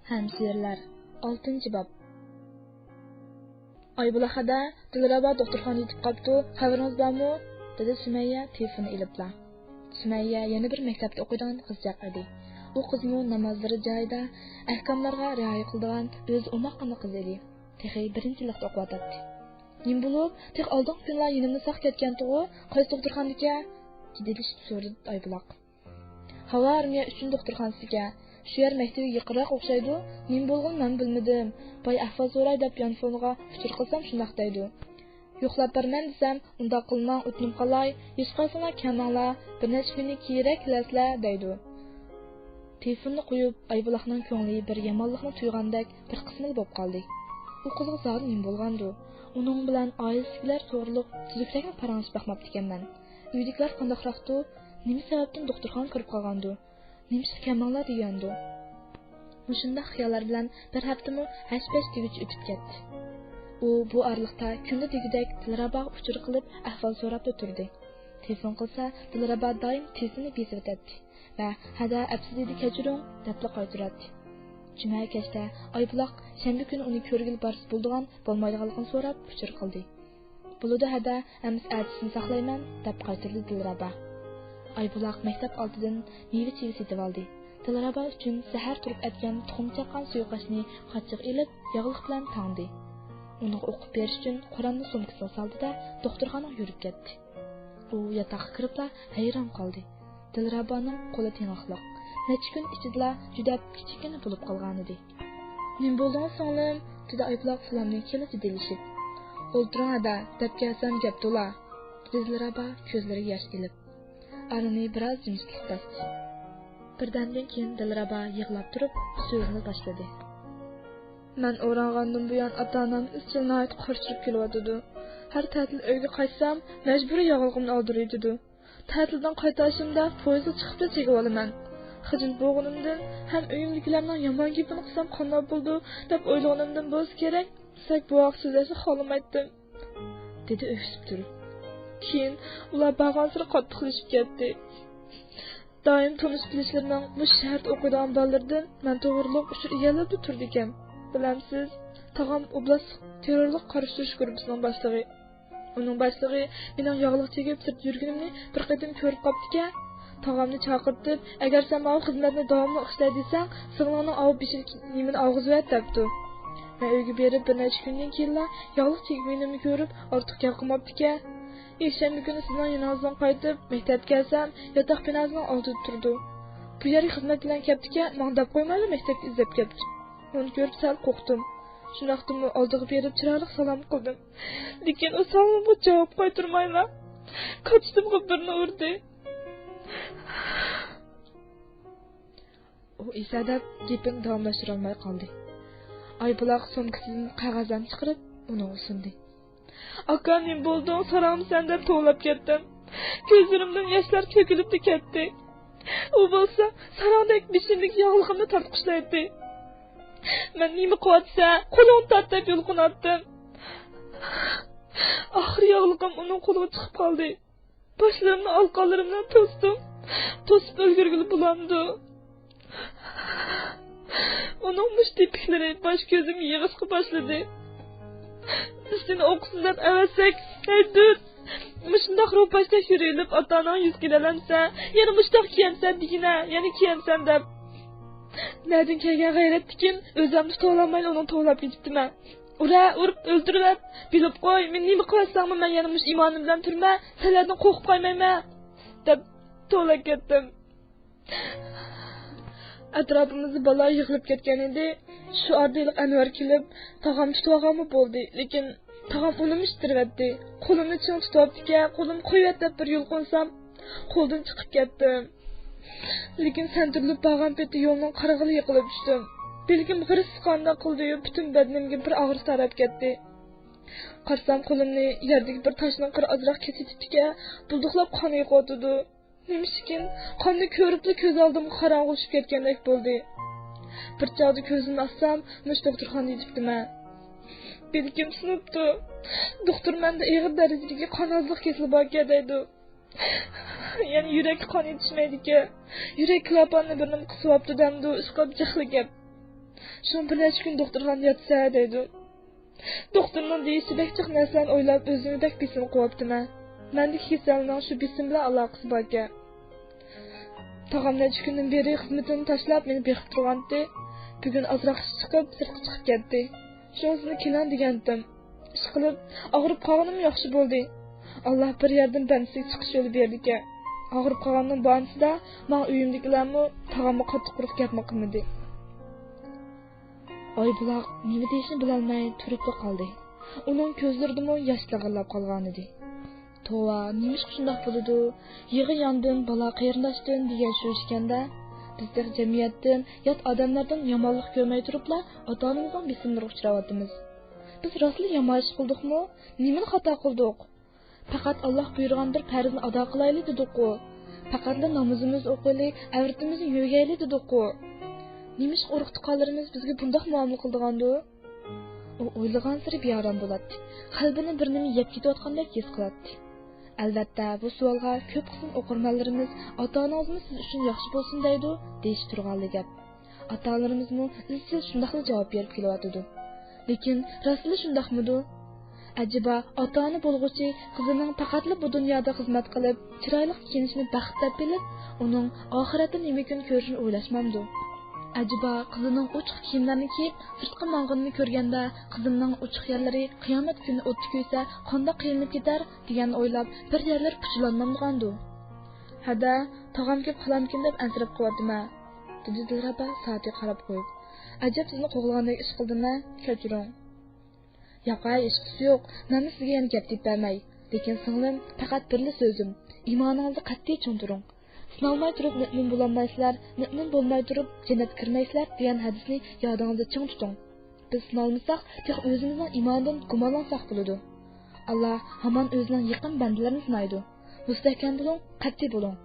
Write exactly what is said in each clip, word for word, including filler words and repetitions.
ھەمشىرىلەر. ئالتىنچى باب. ئايبۇلاق ھەدە، دىلرەبا دوختۇرخانىدا يېتىپ قاپتۇ، خەۋىرىڭىز بارمۇ؟ دېدى سۈمەييە تېلېفوننى ئېلىپلا. سۈمەييە يەنە بىر مەكتەپتە ئوقۇيدىغان قىزچاق ئىدى. ئۇ قىزمۇ نامازلىرى جايىدا، ئەھكاملارغا رىئايە قىلىدىغان، ئۆزى ئوماققىنا قىز ئىدى. تېخى بىرىنچى يىللىقتا ئوقۇۋاتاتتى. نېمە بولۇپ، تېخى ئالدىنقى كۈنىلا يېنىمدىن ساقىت كەتكەنتىغۇ، قايسى دوختۇرخانىدىكەن؟ جىددىيلىشىپ سورىدى ئايبۇلاق. ھاۋا ئارمىيە ئۈچىنچى دوختۇرخانىسىكەن. شۇ يەر مەكتىۋىگە يېقىنراق ئوخشايدۇ. نېمە بولغىنىنى مەن بىلمىدىم. باي ئەھۋال سوراي دەپ يانفونغا ئۇچۇر قىلسام شۇنداق دەيدۇ. يوقلاپ بارىمەن دېسەم، ئۇنداق قىلماڭ، ئۆتۈنۈپ قالاي، ھېچقايسىڭلار كەلمەڭلار، بىر نەچچە كۈندىن كېيىنرەك كېلەرسىلەر دەيدۇ. تېلېفوننى قويۇپ، ئايبۇلاقنىڭ كۆڭلى بىر يامانلىقنى تۇيغاندەك بىر قىسمىلا بولۇپ قالدى. ئۇ قىزغا زادى نېمە بولغاندۇ؟ ئۇنىڭ بىلەن ئائىلىسىدىكىلەر توغرۇلۇق تۈزۈكرەكمۇ پاراڭلىشىپ باقماپتىكەنمەن. ئۆيدىكىلەر قانداقراقتۇ؟ نېمە سەۋەبتىن دوختۇرخانىغا كىرىپ قالغاندۇ؟ نېمىشقا كەلمەڭلار دېگەندۇ؟ مۇشۇنداق خىياللار بىلەن بىر ھەپتىمۇ ھەش-پەش دېگۈچە ئۆتۈپ كەتتى. ئۇ بۇ ئارىلىقتا كۈندە دېگۈدەك دىلرەباغا ئۇچۇر قىلىپ ئەھۋال سوراپلا تۇردى. تېلېفون قىلسا، دىلرەبا دائىم تېلېفوننى بېسىۋېتەتتى ۋە «ھەدە، ئەپسىزىدە كەچۈرۈڭ» دەپلا قايتۇراتتى. جۈمە كەچتە ئايبۇلاق شەنبە كۈنى ئۇنى كۆرگىلى بارسا بولىدىغان، بولمايدىغانلىقىنى سوراپ ئۇچۇر قىلدى. «بولىدۇ ھەدە، ئەمىسە ئەتىسىنى ساقلايمەن» دەپ قايتۇردى دىلرەبا. ئايبۇلاق مەكتەپ ئالدىدىن مېۋە-چېۋە سېتىۋالدى. دىلرەبا ئۈچۈن سەھەر تۇرۇپ ئەتكەن تۇخۇم چاققان سۇيۇقئاشنى قاچىغا ئېلىپ، ياغلىق بىلەن تاڭدى. ئۇنىڭغا ئوقۇپ بېرىش ئۈچۈن قورالنى سومكىسىغا سالدى-دە، دوختۇرخانىغا يۈرۈپ كەتتى. ئۇ ياتاققا كىرىپلا ھەيران قالدى. دىلرەبانىڭ قولى تېڭىقلىق. نەچچە كۈن ئىچىدىلا جۈدەپ كىچىككىنە بولۇپ قالغانىدى. «نېمە بولدىڭىز، سىڭلىم؟» دېدى ئايبۇلاق سالامدىن كېيىنلا جىددىيلىشىپ. «ئولتۇرۇڭ ھەدە، دەپ كەلسەم گەپ تولا»، دېدى دىلرەبا كۆزلىرىگە ياش ئېلىپ. ئارىنى بىراز جىمجىتلىق باستى. بىردەمدىن كېيىن دىلرەبا يىغلاپ تۇرۇپ سۆزىنى باشلىدى. «مەن ئورانغاندىن بۇيان، ئاتا-ئانام ئىزچىل ناھايىتى قارشى تۇرۇپ كېلىۋاتىدۇ. ھەر تەتىل ئۆيگە قايتسام، مەجبۇرىي ياغلىقىمنى ئالدۇرۇۋېتىدۇ. تەتىلدىن قايتاشىمدا پويىزغا چىقىپلا چېكىۋالىمەن. خىجىل بولغىنىمدىن ھەم ئۆيۈمدىكىلەرنىڭ يامان گېپىنى قىلسام قانداق بولىدۇ دەپ ئويلىغىنىمدىن بولسا كېرەك، سەك بوۋاققا سۆزلەشنى خالىمايتتىم»، دېدى ئۆكسۈپ تۇرۇپ. «كېيىن ئۇلار بارغانسېرى قاتتىقلىشىپ كەتتى. دائىم تونۇش-بىلىشلىرىنىڭ مۇشۇ شەھەردە ئوقۇيدىغان بالىلىرىدىن مەن توغرۇلۇق ئۇچۇر ئىگىلەپلا تۇرىدىكەن. بىلەمسىز، تاغام ئوبلاستلىق تېررورلۇققا قارشى تۇرۇش گۇرۇپپىسىنىڭ باشلىقى. ئۇنىڭ باشلىقى مېنىڭ ياغلىق چېكىپ سىرتتا يۈرگىنىمنى بىر قېتىم كۆرۈپ قاپتىكەن. تاغامنى چاقىرتىپ، ئەگەر سەن ماۋۇ خىزمەتنى داۋاملىق ئىشلەي دېسەڭ، سىڭلىڭنىڭ ئاۋۇ بېشىدىكى نېمىنى ئالغۇزۇۋەت دەپتۇ. مەن ئۆيگە بېرىپ بىر نەچچە كۈندىن كېيىنلا ياغلىق چېكىۋېنىمنى كۆرۈپ، ئارتۇق گەپ قىلماپتىكەن. يەكشەنبە كۈنى سىزنىڭ يېنىڭىزدىن قايتىپ، مەكتەپكە كەلسەم، ياتاق بىناسىنىڭ ئالدىدا تۇرىدۇ. بۇ يەرگە خىزمەت بىلەن كەپتىكەن، ماڭا دەپ قويمايلا مەكتەپكە ئىزدەپ كەپتۇ. ئۇنى كۆرۈپ سەل قورقتۇم. شۇنداقتىمۇ ئالدىغا بېرىپ چىرايلىق سالام قىلدىم. لېكىن ئۇ سالىمىمغا جاۋاب قايتۇرمايلا، كاچىتىمغا بىرنى ئۇردى. ئۇ ئېسەدەپ گېپىنى داۋاملاشتۇرالماي قالدى. ئايبۇلاق سومكىسىدىن قەغەزلەرنى چىقىرىپ ئۇنىڭغا سۇندى. ئاكا، نېمە بولدۇڭ؟ ساراڭمۇ سەن دەپ توۋلاپ كەتتىم. كۆزلىرىمدىن ياشلار تۆكۈلۈپلا كەتتى. ئۇ بولسا ساراڭدەك بېشىمدىكى ياغلىقىمنى تارتقۇشلايتتى. مەن نېمە قىلىۋاتىسەن؟ قولۇڭنى تارت دەپ يۇلقۇناتتىم. ئاخىرى ياغلىقىم ئۇنىڭ قولىغا چىقىپ قالدى. باشلىرىمنى ئالىقانلىرىم بىلەن توستۇم. توسۇپ ئۈلگۈرگىلى بولامدۇ؟ ئۇنىڭ مۇشت تېپىكلىرى باش كۆزۈمگە يېغىشقا باشلىدى. ئۈستىنى ئوقۇسۇن دەپ ئەۋەتسەك، ھەي دۈت! مۇشۇنداق روپاشتەك يۈرۈۋېلىپ ئاتا-ئاناڭ يۈز كېلەلەمسەن؟ يەنە مۇشۇنداق كىيەمسەن دېگىنە، يەنە كىيەمسەن دەپ. نەدىن كەلگەن غەيرەتتىكىن، ئۆزۈمنى تۇتۇۋالالمايلا ئۇنىڭ توۋلاپ كېتىپتىمەن. ئۇرە، ئۇرۇپ ئۆلتۈرۈۋەت، بىلىپ قوي، مېنى نېمە قىلىۋەتسەڭمۇ مەن يەنە مۇشۇ ئىمانىم بىلەن تۇرىمەن، سەن ئەردىن قورقۇپ قالمايمەن دەپ توۋلاپ كەتتىم. ئەتراپىمىزدا بالىلار يىغىلىپ كەتكەن ئىدى. شۇ ئارىدا ھېلىقى ئەنۋەر كېلىپ، تاغام تۇتۇۋالغانمۇ بولدى، لېكىن تاغام ئۇنىمۇ ئىتتىرىۋەتتى. قولۇمنى چىڭ تۇتۇۋاپتىكەن، قولۇمنى قويۇۋەت دەپ بىر يۇلقۇنسام، قولدىن چىقىپ كەتتىم. لېكىن سەنتۈرۈلۈپ بارغان پېتى يولنىڭ قىرىغىلا يىقىلىپ چۈشتۈم. بىلىكىم غىرىس سىققاندەك قىلدىيۇ، پۈتۈن بەدىنىمگە بىر ئاغرىش تاراپ كەتتى. قارىسام، قولۇمنى يەردىكى بىر تاشنىڭ قىرى ئازراق كېسىۋېتىپتىكەن، بۇلدۇقلاپ قان ئېقىۋاتىدۇ. نېمىشقىن، قاننى كۆرۈپلا كۆز ئالدىم قاراڭغۇلىشىپ كەتكەندەك بولدى. بىر چاغدا كۆزۈمنى ئاچسام، مۇشۇ دوختۇرخانىدا يېتىپتىمەن. بىلىكىم سۇنۇپتۇ. دوختۇر مەندە ئېغىر دەرىجىدىكى قان ئازلىق كېسىلى باركەن دەيدۇ. يەنە يۈرەككە قان يېتىشمەيدىكەن. يۈرەك كىلاپاننى بىر نېمە قىسىۋاپتۇ دەمدۇ، ئىشقىلىپ جىقلا گەپ. شۇڭا بىر نەچچە كۈن دوختۇرخانىدا ياتىسەن دەيدۇ. دوختۇرنىڭ دېيىشىچە بەك جىق نەرسىلەرنى ئويلاپ ئۆزۈمنى بەك بېسىم قىلىۋاپتىمەن. مەندىكى كېسەلنىڭ شۇ بېسىم بىلەن ئالاقىسى باركەن. تاغام نەچچە كۈندىن بېرى خىزمىتىنى تاشلاپ مېنى بېقىپ تۇرغانتى. بۈگۈن ئازراق ئىشى چىقىپ سىرتقا چىقىپ كەتتى. شۇڭا سىزنى كېلىڭ دېگەنتىم. ئىشقىلىپ، ئاغرىپ قالغىنىم ياخشى بولدى. ئاللا بىر ياردىمى بەندىسىگە چىقىش يولى بېرىدىكەن. ئاغرىپ قالغاننىڭ باھانىسىدا ماڭا ئۆيۈمدىكىلەرمۇ تاغاممۇ قاتتىق قۇرۇق گەپمۇ قىلمىدى. ئايبۇلاق نېمە دېيىشنى بىلەلمەي تۇرۇپلا قالدى. ئۇنىڭ كۆزلىرىدىمۇ ياش لىغىرلاپ قالغانىدى. توۋا، نېمىشقا شۇنداق بولىدۇ؟ يىغا ياندىن، بالا قېرىنداشتىن دېگەن شۇ ئىكەندە. بىز تېخى جەمئىيەتتىن، يات ئادەملەردىن يامانلىق كۆرمەي تۇرۇپلا ئاتا-ئانىمىزنىڭ بېسىملىرىغا ئۇچراۋاتىمىز. بىز راستلا يامان ئىش قىلدۇقمۇ؟ نېمىنى خاتا قىلدۇق؟ پەقەت ئاللا بۇيرۇغان بىر پەرزنى ئادا قىلايلى دېدۇققۇ. پەقەتلا نامىزىمىزنى ئوقۇيلى، ئەۋرىتىمىزنى يۆگەيلى دېدۇققۇ. نېمىشقا ئۇرۇق-تۇغقانلىرىمىز بىزگە بۇنداق مۇئامىلە قىلىدىغاندۇ؟ ئۇ ئويلىغانسېرى بىئارام بولاتتى. قەلبىنى بىر نېمە يەپ كېتىۋاتقاندەك ھېس قىلاتتى. ئەلۋەتتە، بۇ سوئالغا كۆپ قىسىم ئوقۇرمەنلىرىمىز، «ئاتا-ئانىڭىزمۇ سىز ئۈچۈن ياخشى بولسۇن» دەيدۇ، دېيىشى تۇرغانلا گەپ. ئاتا-ئانىلىرىمىزمۇ ئىزچىل شۇنداقلا جاۋاب بېرىپ كېلىۋاتىدۇ. لېكىن راستلا شۇنداقمىدۇ؟ ئەجەبا، ئاتا-ئانا بولغۇچى قىزىنىڭ پەقەتلا بۇ دۇنيادا خىزمەت قىلىپ، چىرايلىق كىيىنىشنى بەخت دەپ بىلىپ، ئۇنىڭ ئاخىرەتتە نېمە كۈن كۆرۈشىنى ئويلاشمامدۇ؟ ئەجەبا، قىزىنىڭ ئوچۇق كىيىملەرنى كىيىپ، سىرتقا ماڭغىنىنى كۆرگەندە، قىزىمنىڭ ئوچۇق يەرلىرى قىيامەت كۈنى ئوتتا كۆيسە، قانداق قىينىلىپ كېتەر، دېگەننى ئويلاپ، بىر يەرلىرى پۇچىلانمامدىغاندۇ؟ ھەدە، تاغام كېلىپ قالامكىن دەپ ئەنسىرەپ قېلىۋاتىمەن، دېدى دىلرەبا سائىتىگە قاراپ قويۇپ. ئەجەب، سىزنى قوغلىغاندەك ئىش قىلدىممەن، كەچۈرۈڭ. ياق ھەي، ھېچقىسى يوق. مەنمۇ سىزگە يەنە گەپ دېيىپ بەرمەي. لېكىن سىڭلىم، پەقەت بىرلا سۆزۈم. ئىمانىڭىزدا قەتئىي چىڭ تۇرۇڭ. سىنالماي تۇرۇپ مۆمىن بولالمايسىلەر، مۆمىن بولماي تۇرۇپ جەننەتكە كىرمەيسىلەر دېگەن ھەدىسنى يادىڭىزدا چىڭ تۇتۇڭ. بىز سىنالمىساق، تېخى ئۆزىمىزنىڭ ئىمانىدىن گۇمانلانساق بولىدۇ. ئاللا ھامان ئۆزىنىڭ يېقىن بەندىلىرىنى سىنايدۇ. مۇستەھكەم بولۇڭ، قەتئىي بولۇڭ.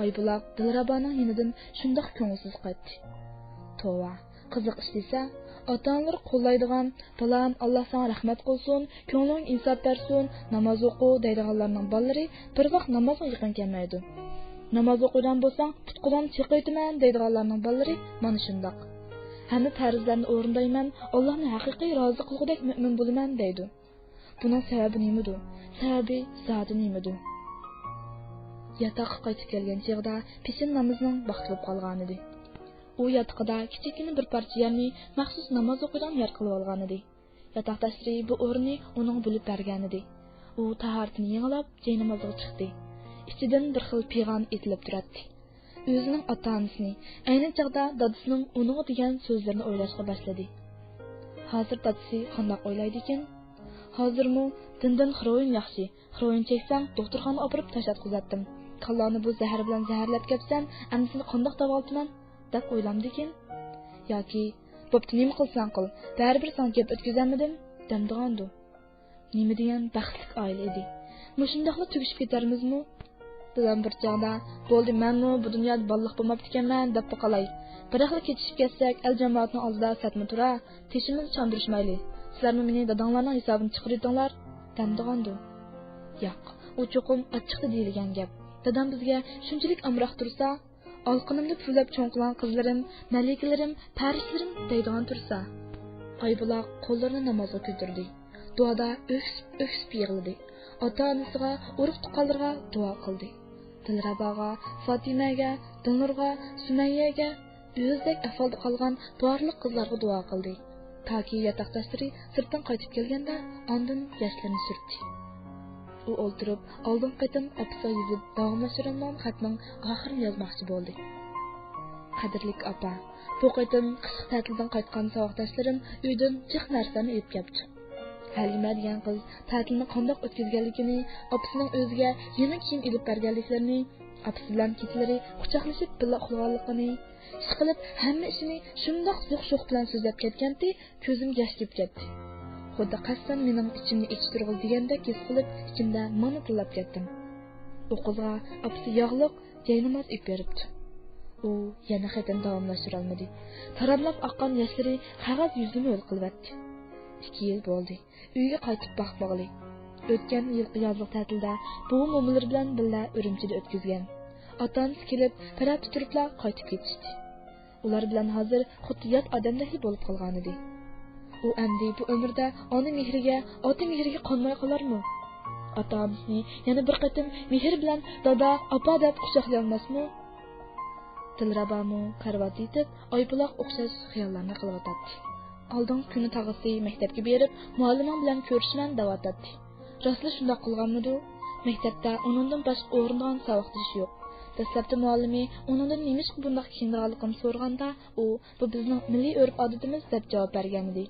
ئايبۇلاق دىلرەبانىڭ يېنىدىن شۇنداق كۆڭۈلسىز قايتتى. توۋا، قىزىق ئىش دېسە، ئاتا-ئانىلىرى قوللايدىغان، «بالام، ئاللا ساڭا رەھمەت قىلسۇن، كۆڭلۈڭگە ئىنساپ بەرسۇن، ناماز ئوقۇ» دەيدىغانلارنىڭ بالىلىرى بىر ۋاق نامازغا يېقىن كەلمەيدۇ. «ناماز ئوقۇيدىغان بولساڭ، پۇت-قولۇڭنى چېقىۋېتىمەن» دەيدىغانلارنىڭ بالىلىرى مانا شۇنداق. «ھەممە پەرزلەرنى ئورۇندايمەن، ئاللانى ھەقىقىي رازى قىلغۇدەك مۆمىن بولىمەن» دەيدۇ. بۇنىڭ سەۋەبى نېمىدۇ؟ سەۋەبى زادى نېمىدۇ؟ ياتاققا قايتىپ كەلگەن چېغىدا پېشىن نامىزىنىڭ ۋاقتى بولۇپ قالغانىدى. ئۇ ياتىقىدا كىچىككىنە بىر پارچە يەرنى مەخسۇس ناماز ئوقۇيدىغان يەر قىلىۋالغانىدى. ياتاقداشلىرى بۇ ئورۇننى ئۇنىڭغا بۆلۈپ بەرگەنىدى. ئۇ تاھارىتىنى يېڭىلاپ، جاينامازغا چىقتى. ئىچىدىن بىر خىل پىغان ئېتىلىپ تۇراتتى. ئۆزىنىڭ ئاتا-ئانىسىنى، ئەينى چاغدا دادىسىنىڭ ئۇنىڭغا دېگەن سۆزلىرىنى ئويلاشقا باشلىدى. ھازىر دادىسى قانداق ئويلايدىكىن؟ ھازىرمۇ دىندىن خىروئىن ياخشى، خىروئىن چەكسەڭ، دوختۇرخانىغا ئاپىرىپ تاشلاتقۇزاتتىم. كاللانى بۇ زەھەر بىلەن زەھەرلەپ كەپسەن، ئەمدى سېنى قانداق داۋالىتىمەن؟ دەپ ئويلامدىكىن؟ ياكى، بوپتۇ، نېمە قىلساڭ قىل، بەرىبىر ساڭا گەپ ئۆتكۈزەلمىدىم، دەمدىغاندۇ؟ نېمە دېگەن بەختلىك ئائىلە ئىدى. مۇشۇنداقلا تۈگىشىپ كېتەرمىزمۇ؟ دادام بىر چاغدا، بولدى، مەنمۇ بۇ دۇنيادا بالىلىق بولماپتىكەنمەن دەپلا قالاي. بىراقلا كېتىشىپ كەتسەك، ئەل جامائەتنىڭ ئالدىدا سەتمۇ تۇرا، تېشىمىزنى چاندۇرۇشمايلى. سىلەرمۇ مېنى داداڭلارنىڭ ھېسابىنى چىقىرىۋېتىڭلار، دەمدىغاندۇ؟ ياق، ئۇ چوقۇم ئاچچىقتا دېيىلگەن گەپ. دادام بىزگە شۇنچىلىك ئامراق تۇرسا، ئالىقىنىمدا پۈۋلەپ چوڭ قىلغان قىزلىرىم، مەلىكىلىرىم، پەرىشتىلىرىم دەيدىغان تۇرسا. ئايبۇلاق قوللىرىنى نامازغا كۆتۈردى. دۇئادا ئۆكسۈپ، ئۆكسۈپ يىغلىدى. ئاتا-ئانىسىغا، ئۇرۇق-تۇغقانلىرىغا دۇئا قىلدى. دىلرەباغا، فاتىمەگە، دىلنۇرغا، سۈمەييەگە، ئۆزىدەك ئەھۋالدا قالغان بارلىق قىزلارغا دۇئا قىلدى. تاكى ياتاقداشلىرى سىرتتىن قايتىپ كەلگەندە، ئاندىن ياشلىرىنى سۈرتتى. ئۇ ئولتۇرۇپ، ئالدىنقى قېتىم ئاپىسىغا يېزىپ داۋاملاشتۇرالمىغان خەتنىڭ ئاخىرىنى يازماقچى بولدى. قەدىرلىك ئاپا، بۇ قېتىم قىشلىق تەتىلدىن قايتقان ساۋاقداشلىرىم ئۆيدىن جىق نەرسىلەرنى ئېلىپ كەپتۇ. ھەلىمە دېگەن قىز تەتىلنى قانداق ئۆتكۈزگەنلىكىنى، ئاپىسىنىڭ ئۆزىگە يېڭى كىيىم ئېلىپ بەرگەنلىكلىرىنى، ئاپىسى بىلەن كېچىلىرى قۇچاقلىشىپ بىللە ئۇخلىغانلىقىنى، ئىشقىلىپ ھەممە ئىشىنى شۇنداق زوق-شوخ بىلەن سۆزلەپ كەتكەنتى، كۆزۈمگە ياش كېلىپ كەتتى. خۇددى قەستەن مېنىڭ ئىچىمنى ئېچىشتۇرغىلى دېگەندەك ھېس قىلىپ، ئىچىمدە مانا تىللاپ كەتتىم. ئۇ قىزغا ئاپىسى ياغلىق جايناماز ئېلىپ بېرىپتۇ. ئۇ يەنە خېتىنى داۋاملاشتۇرالمىدى. تاراملاپ ئاققان ياشلىرى قەغەز يۈزىنىمۇ ھۆل قىلىۋەتتى. ئىككى يىل بولدى. ئۆيگە قايتىپ باقمىغىلى. ئۆتكەن يىلقى يازلىق تەتىلدە بوۋا-مومىلىرى بىلەن بىللە ئۈرۈمچىدە ئۆتكۈزگەن. ئاتا-ئانىسى كېلىپ، بىر ھەپتە تۇرۇپلا قايتىپ كېتىشتى. ئۇلار بىلەن ھازىر خۇددى يات ئادەمدەكلا بولۇپ قالغانىدى. ئۇ ئەمدى بۇ ئۆمرىدە ئانا مېھرىگە، ئاتا مېھرىگە قانماي قالارمۇ؟ ئاتا-ئانىسىنى يەنە بىر قېتىم مېھىر بىلەن دادا، ئاپا دەپ قۇچاقلىيالماسمۇ؟ دىلرەبامۇ كارىۋاتتا يېتىپ، ئايپۇلاق ئوخشاش خىياللارنى قىلىۋاتاتتى. ئالدىنقى كۈنى تاغىسى مەكتەپكە بېرىپ، مۇئەللىمىڭ بىلەن كۆرۈشىمەن دەۋاتاتتى. راستلا شۇنداق قىلغانمىدۇ؟ مەكتەپتە ئۇنىڭدىن باشقا ئورۇندىغان ساۋاقدىشى يوق. دەسلەپتە مۇئەللىمى ئۇنىڭدىن نېمىشقا بۇنداق كىيىنىدىغانلىقىنى سورىغاندا، ئۇ، بۇ بىزنىڭ مىللىي ئۆرپ-ئادىتىمىز دەپ جاۋاب بەرگەنىدى.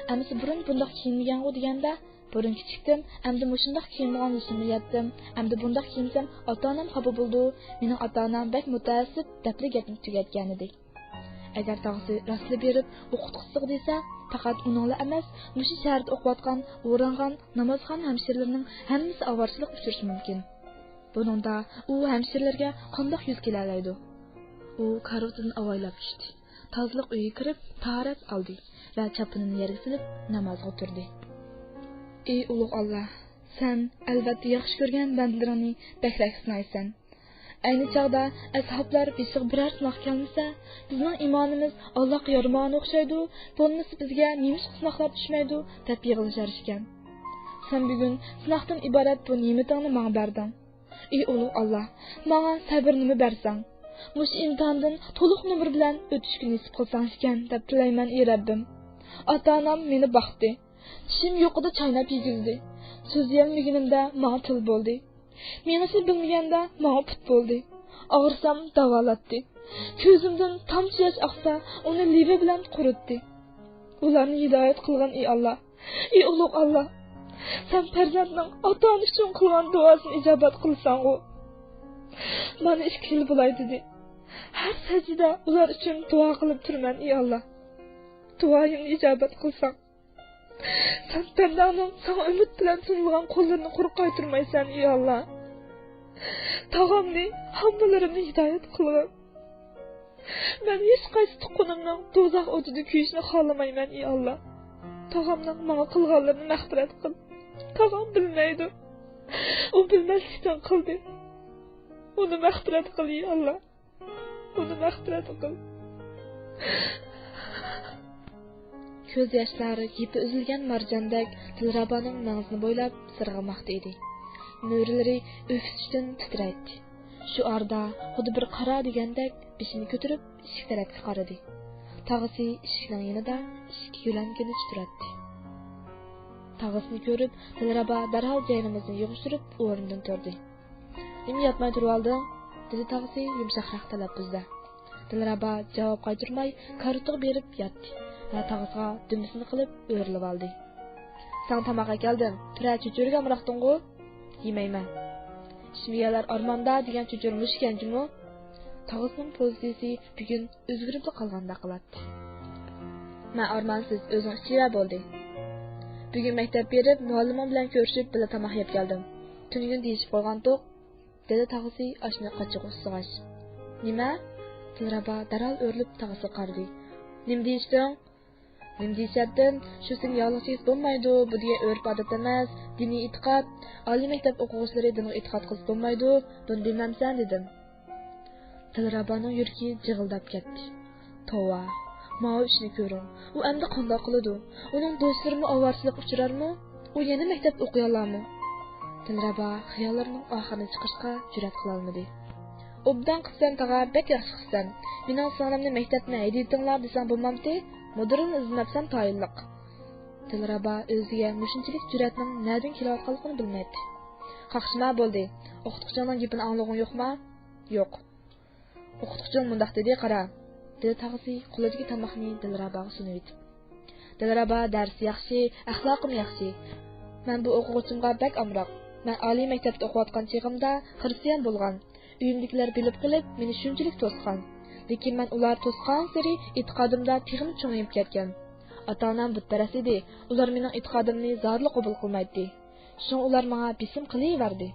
ئەمىسە بۇرۇن بۇنداق كىيىنمىگەنغۇ دېگەندە، بۇرۇن كىچىكتىم، ئەمدى مۇشۇنداق كىيىنىدىغان يېشىمغا يەتتىم، ئەمدى بۇنداق كىيىنسەم ئاتا-ئانام خاپا بولىدۇ، مېنىڭ ئاتا-ئانام بەك مۇتەئەسسىپ دەپلا گەپنى تۈگەتكەنىدى. ئەگەر تاغىسى راستلا بېرىپ ئوقۇتقۇچىسىغا دېسە، پەقەت ئۇنىڭلا ئەمەس، مۇشۇ شەھەردە ئوقۇۋاتقان، ئورۇنغان، نامازخان ھەمشىرىلىرىنىڭ ھەممىسى ئاۋارىچىلىققا ئۇچرىشى مۇمكىن. بۇنىڭدا ئۇ ھەمشىرىلەرگە قانداق يۈز كېلەلەيدۇ؟ ئۇ كارىۋىتىدىن ئاۋايلاپ چۈشتى. تازىلىق ئۆيىگە كىرىپ، تاھارەت ئالدى ۋە چاپىنىنى يەرگە سېلىپ، نامازغا تۇردى. ئى ئۇلۇغ ئاللا، سەن ئەلۋەتتە ياخشى كۆرگەن بەندىلىرىڭنى بەكرەك سىنايسەن. ئەينى چاغدا ئەسھابلار بېشىغا بىرەر سىناق كەلمىسە، بىزنىڭ ئىمانىمىز ئاللاغا يارىمىغان ئوخشايدۇ، بولمىسا بىزگە نېمىشقا سىناقلار چۈشمەيدۇ، دەپ يىغلىشار ئىكەن. سەن بۈگۈن سىناقتىن ئىبارەت بۇ نېمىتىڭنى ماڭا بەردىڭ. ئى ئۇلۇغ ئاللا، ماڭا سەبرىنىمۇ بەرسەڭ، مۇشۇ ئىمتىھاندىن تولۇق نومۇر بىلەن ئۆتۈشكە نېسىپ قىلساڭ ئىكەن، دەپ تىلەيمەن، ئى رەببىم. ئاتا-ئانام مېنى باقتى. چىشىم يۇقىدا چايناپ يېگۈزدى. سۆزلىيەلمىگىنىمدە ماڭا تىل بولدى. مېڭىشنى بىلمىگەندە ماڭا پۇت بولدى. ئاغرىسام داۋالاتتى. كۆزۈمدىن تامچە ياش ئاقسا، ئۇنى لېۋى بىلەن قۇرۇتتى. ئۇلارنى ھىدايەت قىلغىن، ئى ئاللا. ئى ئۇلۇغ ئاللا، سەن پەرزەنتنىڭ ئاتا-ئانا ئۈچۈن قىلغان دۇئاسىنى ئىجابەت قىلساڭغۇ. مانا ئىككى يىل بولاي دېدى. ھەر سەجدىدە ئۇلار ئۈچۈن دۇئا قىلىپ تۇرىمەن، ئى ئاللا. دۇئايىمنى ئىجابەت قىلساڭ. سەن بەندەڭنىڭ ساڭا ئۈمىد بىلەن سۇنۇلغان قوللىرىنى قۇرۇق قايتۇرمايسەن، ئى ئاللا. تاغامنى، ھاممىلىرىمنى ھىدايەت قىلغىن. مەن ھېچقايسى تۇغقىنىمنىڭ دوزاخ ئوتىدا كۆيۈشىنى خالىمايمەن، ئى ئاللا. تاغامنىڭ ماڭا قىلغانلىرىنى مەغپىرەت قىل. تاغام بىلمەيدۇ. ئۇ بىلمەسلىكتىن قىلدى. ئۇنى مەغپىرەت قىل، ئى ئاللا. ئۇنى مەغپىرەت قىل. كۆز ياشلار يىپى ئۈزۈلگەن مارجاندەك دىلرەبانىڭ مەڭزىنى بويلاپ سىرغىماقتا ئىدى. مۈرىلىرى ئۆكسۈشتىن تىترەيتتى. شۇ ئارىدا خۇددى بىر قارا دېگەندەك بېشىنى كۆتۈرۈپ ئىشىك تەرەپكە قارىدى. تاغىسى ئىشىكنىڭ يېنىدا ئىشىككە يۆلەنگىنىچە تۇراتتى. تاغىسىنى كۆرۈپ، دىلرەبا دەرھال جاينامىزىنى يىغىشتۇرۇپ ئورنىدىن تۇردى. نېمە ياتماي تۇرۇۋالدىڭ؟ دېدى تاغىسى يۇمشاقراق تەلەپپۇزدا. دىلرەبا جاۋاب قايتۇرماي كارىۋىتىغا بېرىپ ياتتى ۋە تاغىسىغا دۈمبىسىنى قىلىپ ئۆرۈلۈۋالدى. ساڭا تاماق ئەكەلدىم، تۇرە چۆچۈرىگە ئامراقتىڭغۇ؟ يېمەيمەن. ئىچمىگەنلەر ئارماندا دېگەن چۆچۈرە مۇشۇ ئىكەن جۇمۇ. تاغىسىنىڭ پوزىتسىيىسى بۈگۈن ئۆزگىرىپلا قالغاندەك قىلاتتى. مەن ئارمانسىز، ئۆزۈڭ ئىچىۋە بولدى. بۈگۈن مەكتەپ بېرىپ مۇئەللىمىڭ بىلەن كۆرۈشۈپ بىللە تاماق يەپ كەلدىم. تۈنۈگۈن دېيىشىپ قويغانتۇق. دېدى تاغىسى ئاشنى قاچىغا ئۇسسىغاچ. نېمە؟ دىلرەبا دەرھال ئۆرۈلۈپ تاغىسىغا قارىدى. نېمە دېيىشتىڭ؟ نېمە دېيىشەتتىم؟ شۇ سېنى يالغۇز چېكىپ بولمايدۇ، بۇ دېگەن ئۆرپ-ئادەت ئەمەس، دىنىي ئېتىقاد. ئالىي مەكتەپ ئوقۇغۇچىلىرى دىنغا ئېتىقاد قىلسا بولمايدۇ، بۇنى بىلمەمسەن؟ دېدىم. دىلرەبانىڭ يۈرىكى جىغىلداپ كەتتى. توۋا، ماۋۇ ئىشنى كۆرۈڭ. ئۇ ئەمدى قانداق قىلىدۇ؟ ئۇنىڭ دوستلىرىمۇ ئاۋارىچىلىققا ئۇچرارمۇ؟ ئۇ يەنە مەكتەپتە ئوقۇيالارمۇ؟ دىلرەبا خىياللىرىنىڭ ئاخىرىنى چىقىرىشقا جۈرئەت قىلالمىدى. ئوبدان قىپسەن تاغا، بەك ياخشى قىپسەن. مېنىڭ سىڭلىمنى مەكتەپتىن ھەيدىۋېتىڭلار دېسەڭ بولمامتى؟ مۇدىرىنى ئىزدىمەپسەن تايىنلىق. دىلرەبا ئۆزىگە مۇشۇنچىلىك جۈرئەتنىڭ نەدىن كېلىۋاتقانلىقىنى بىلمەيتتى. قاقشىما بولدى. ئوقۇتقۇچىڭنىڭ گېپىنى ئاڭلىغۇڭ يوقما؟ يوق. ئوقۇتقۇچىڭ مۇنداق دېدى، قارا، دېدى تاغىسى قولىدىكى تاماقنى دىلرەباغا سۇنۇۋېتىپ. دىلرەبا دەرسى ياخشى، ئەخلاقىمۇ ياخشى. مەن بۇ ئوقۇغۇچىمغا بەك ئامراق. مەن ئالىي مەكتەپتە ئوقۇۋاتقان چېغىمدا خىرىستىيان بولغان. ئۆيۈمدىكىلەر بىلىپ قېلىپ، مېنى شۇنچىلىك توسقان. لېكىن مەن ئۇلار توسقانسېرى ئېتىقادىمدا تېخىمۇ چوڭىيىپ كەتكەن. ئاتا-ئانام بۇتپەرەس ئىدى، ئۇلار مېنىڭ ئېتىقادىمنى زادىلا قوبۇل قىلمايتتى. شۇڭا ئۇلار ماڭا بېسىم قىلىۋەردى.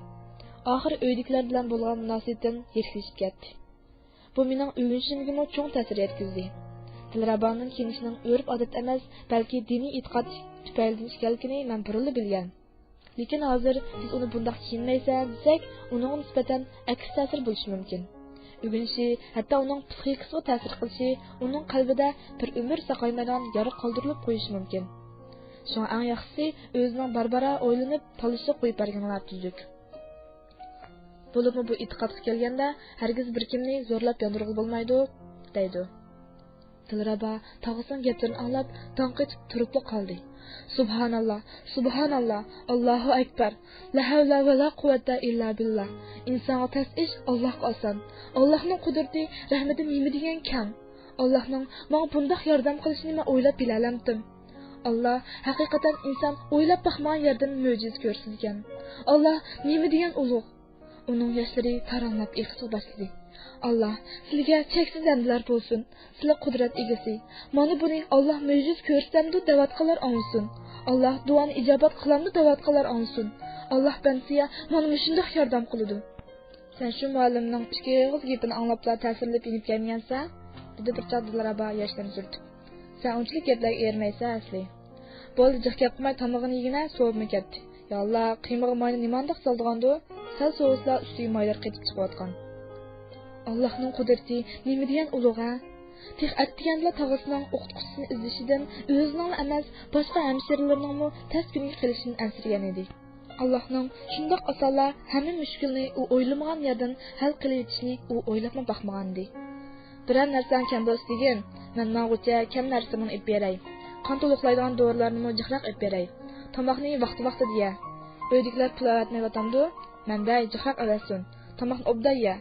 ئاخىرى ئۆيدىكىلەر بىلەن بولغان مۇناسىۋىتىم يىرىكلىشىپ كەتتى. بۇ مېنىڭ ئۆگىنىشىمگىمۇ چوڭ تەسىر يەتكۈزدى. دىلرەبانىڭ كىيىنىشىنىڭ ئۆرپ-ئادەت ئەمەس، بەلكى دىنىي ئېتىقاد تۈپەيلىدىن ئىكەنلىكىنى مەن بۇرۇنلا بىلگەن. لېكىن ھازىر بىز ئۇنى بۇنداق كىيىنمەيسەن دېسەك، ئۇنىڭغا نىسبەتەن ئەكس تەسىر بولۇشى مۇمكىن. ئۆگىنىشى، ھەتتا ئۇنىڭ پسىخىكىسىغا تەسىر قىلىشى ئۇنىڭ قەلبىدە بىر ئۆمۈر ساقايمايدىغان يارا قالدۇرۇلۇپ قويۇشى مۇمكىن. شۇڭا ئەڭ ياخشىسى ئۆزىنىڭ بارا-بارا ئويلىنىپ تالىشىغا قويۇپ بەرگىنىڭلار تۈزۈك. بولۇپمۇ بۇ ئېتىقادقا كەلگەندە، ھەرگىز بىر كىمنى زورلاپ ياندۇرغىلى بولمايدۇ، دەيدۇ. دىلرەبا تاغىسىنىڭ گەپلىرىنى ئاڭلاپ داڭ قېتىپ تۇرۇپلا قالدى. سۇبھاناللا، سۇبھاناللا، ئاللاھۇ ئەكبەر، لا ھەۋلە ۋە لا قۇۋۋەتە ئىللا بىللا. ئىنسانغا تەس ئىش ئاللاھقا ئاسان. ئاللاھنىڭ قۇدرىتى، رەھمىتى نېمە دېگەن كەڭ. ئاللاھنىڭ ماڭا بۇنداق ياردەم قىلىشىنى مەن ئويلاپ بىلەلەمتىم. ئاللاھ ھەقىقەتەن ئىنسان ئويلاپ باقمىغان يەردىن مۆجىزە كۆرسىتىدىكەن. ئاللاھ نېمە دېگەن ئۇلۇغ. ئۇنىڭ ياشلىرى تاراملاپ ئېقىشقا باشلىدى. ئاللاھ، سىلىگە چەكسىز ھەمدلەر بولسۇن. سىلە قۇدرەت ئىگىسى. مانا بۇنى ئاللاھ مۆجىزە كۆرسەمدۇ دەۋاتقانلار ئاڭلىسۇن. ئاللاھ دۇئانى ئىجابەت قىلامدۇ دەۋاتقانلار ئاڭلىسۇن. ئاللاھ بەندىسىگە مانا مۇشۇنداق ياردەم قىلىدۇ. سەن شۇ مۇئەللىمنىڭ ئىككى ئېغىز گېپىنى ئاڭلاپلا تەسىرلىنىپ يېنىپ كەلمىگەنسەن؟ دېدى بىر چاغ دىلرەبا ياشلىرىنى سۈرتۈپ. سەن ئۇنچىلىك گەپلەرگە ئېرىمەيسەن ئەسلى. بولدى، جىق گەپ قىلماي تامىقىنى يېگىنە، سوۋۇپمۇ كەتتى. يا ئاللا، قىيمىغا ماينى نېمانداق سالىدىغاندۇ؟ سەل سوۋۇسىلا ئۈستىگە مايلار قېتىپ چىقىۋاتقان. ئاللاھنىڭ قۇدرىتى نېمە دېگەن ئۇلۇغ ھە؟ تېخى ئەتىگەندىلا تاغىسىنىڭ ئوقۇتقۇچىسىنى ئىزدىشىدىن ئۆزىنىڭلا ئەمەس، باشقا ھەمشىرىلىرىنىڭمۇ تەس كۈنگە قېلىشىدىن ئەنسىرىگەن ئىدى. ئاللاھنىڭ شۇنداق ئاسانلا ھەممە مۈشكۈلنى ئۇ ئويلىمىغان يەردىن ھەل قىلىۋېتىشىنى ئۇ ئويلاپمۇ باقمىغانىدى. بىرەر نەرسەڭ كەم بولسا دېگىن، مەن ماڭغۇچە كەم نەرسىمنى ئېلىپ بېرەي. قان تولۇقلايدىغان دورىلارنىمۇ جىقراق ئېلىپ بېرەي. تاماقنى ۋاقتى ۋاقتىدا يە. ئۆيدىكىلەر پۇل ئەۋەتمەيۋاتامدۇ؟ مەنبەي جىقراق ئەۋەتسۇن. تاماقنى ئوبدان يە.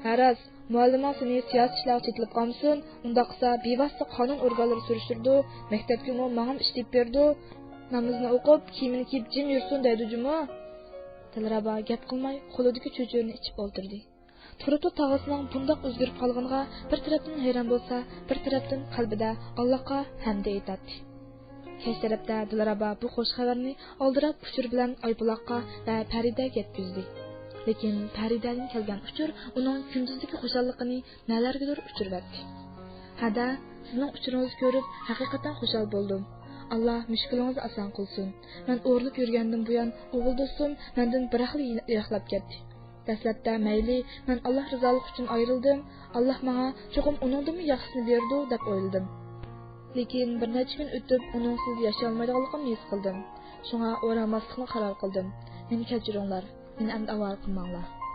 ھە راست، مۇئەللىمىڭ سېنى سىياسىي ئىشلارغا چېتىلىپ قالمىسۇن، ئۇنداق قىلسا بىۋاسىتە قانۇن ئورگانلىرى سۈرۈشتۈرىدۇ، مەكتەپكىمۇ ماڭىمۇ ئىش تېپىپ بېرىدۇ. نامىزىنى ئوقۇپ، كىيىمىنى كىيىپ جىم يۈرسۇن دەيدۇ جۇمۇ. دىلرەبا گەپ قىلماي، قولىدىكى چۆچۈرىنى ئىچىپ ئولتۇردى. تۇرۇپلا تاغىسىنىڭ بۇنداق ئۆزگىرىپ قالغىنىغا بىر تەرەپتىن ھەيران بولسا، بىر تەرەپتىن قەلبىدە ئاللاھقا ھەمدە ئېيتاتتى. كەچ تەرەپتە دىلرەبا بۇ خۇش خەۋەرنى ئالدىراپ ئۇچۇر بىلەن ئايپۇلاققا ۋە پەرىدەگە يەتكۈزدى. لېكىن پەرىدەدىن كەلگەن ئۇچۇر ئۇنىڭ كۈندۈزدىكى خۇشاللىقىنى نەلەرگىدۇر ئۇچۇرۇۋەتتى. ھەدە، سىزنىڭ ئۇچۇرىڭىزنى كۆرۈپ ھەقىقەتەن خۇشال بولدۇم. ئاللا مۈشكۈلىڭىزنى ئاسان قىلسۇن. مەن ئورۇلۇپ يۈرگەندىن بۇيان ئوغۇل دوستۇم مەندىن بىراقلا يىراقلاپ كەتتى. دەسلەپتە مەيلى، مەن ئاللا رىزالىقى ئۈچۈن ئايرىلدىم، ئاللا ماڭا چوقۇم ئۇنىڭدىنمۇ ياخشىسىنى بېرىدۇ دەپ ئويلىدىم. لېكىن بىر نەچچە كۈن ئۆتۈپ ئۇنىڭسىز ياشىيالمايدىغانلىقىمنى ھېس قىلدىم. شۇڭا ئورالماسلىقنى قارار قىلدىم. مېنى كەچۈرۈڭلار. مېنى ئەمدى ئاۋارە قىلماڭلار.